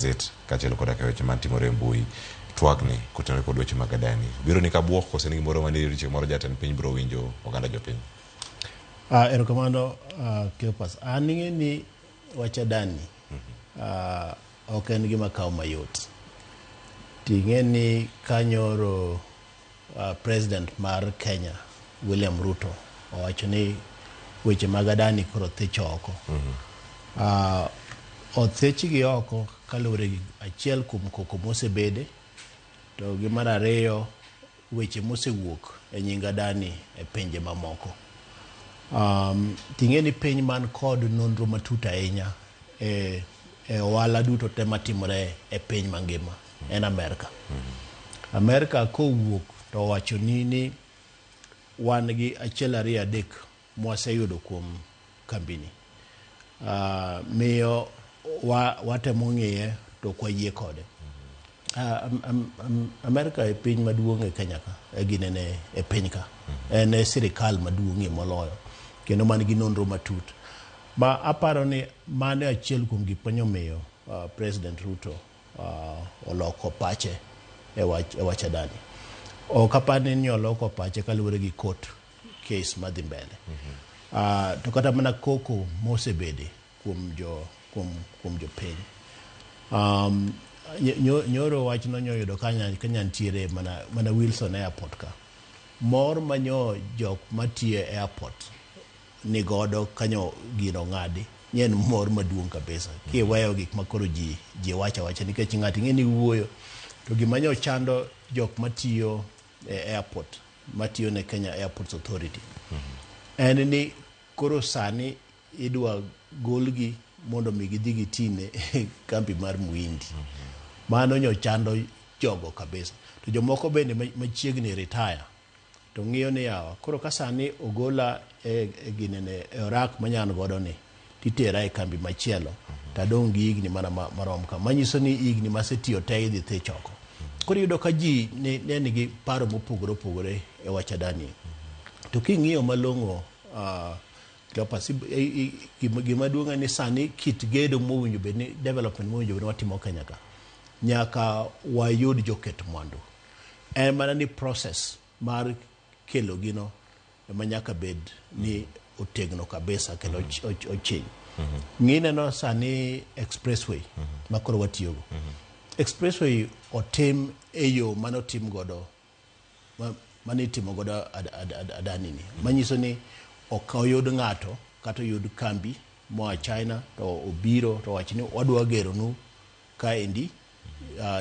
Gazet kaachiel koda ka weche matimore e mbui. Twagni kotenore kod weche mag Adani biro ni kabuok kose ni gimoro mane odiochieng' moro jatend piny biro winjo oganda jopiny. Erokamano, Cleopas. An ing'e ni wach Adani ok en gima kawo mayot. Ting'e ni kanyoro President mar Kenya William Ruto owacho ni weche mag Adani koro thich oko. Othichgi oko kaluwore gi achiel kuom koko mosebede, to gi mar ariyo, weche mosewuok e nying Adani e pinje mamoko. Ting'e ni piny man kod nonro matut ahinya e ohala duto te matimore e piny mangima en Amerka. Amerka kowuok to owacho ni wan gi achiel, ariyo, adek mwaseyudo kuom kambini. Miyo watemo ng'iye to ok wayie kode. Amerka e piny maduong' e Kenya ka, e ginene e piny ka. En e sirikal maduong'ie moloyo kendo man gi nonro matut. Ma aparo ni mano e achiel kuom gik manyomiyo President Ruto oloko pache e wach Adani. Ok apar ni oloko pache kaluwore gi court case madhi mbele. To kata mana koko mosebede kuom jopiny. Nyoro wachno nyoyudo ka nitiere mana Wilson Airport ka. Mor manyo jok matiyo e airport ni godo kanyo gino ng'adi nye en mor maduong' kabisa kiweyo gik ma koro ji wacho awacha, nikech ng'ato ing'e ni wuoyo to gima nyo chando jok matiyo e airport, matiyo ne Kenya Airports Authority, en ni koro sani idwa golgi mondo mi gidhi gitine kambi mar Muhindi. Mano nyo chando jogo kabisa. To jomoko bende machiegni retire to ng'iyo ni yawa, koro ka sani ogola e ginene, e orak manyan godo ni titera e kambi machielo, tadong' gi higni mana marom ka, manyiso ni higni masetiyo te idhi thich oko. Koro iyudo ka ji ne nigi paro mopogore opogore e wach Adani. To king'iyo malong'o, Cleopas, gima duong' en ni sani kit gedo mowinjo bed ni, development mowinjo bed ni watimo Kenya ka, nyaka wayud joket mwandu. En mana ni process mar kelo gino ema nyaka bed ni otegno kabisa kendo ochiny. Ng'ineno sani expressway ma koro watiyogo. Expressway otim e yo manotim godo mane itimo godo Adani ni. Manyiso ni ok oyud ng'ato kata oyud kambi moa China to obiro to owacho ni wadwa geronu kaendi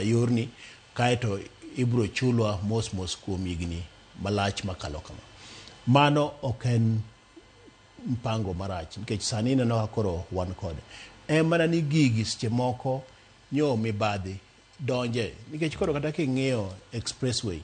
yorni, kaeto ibiro chulwa mos mos kuom higni malach makalo kama. Mano ok en mpango marach, nikech sani ineno ka koro wan kode. En mana ni gigi seche moko nyo mibadhi donje, nikech koro kata king'iyo expressway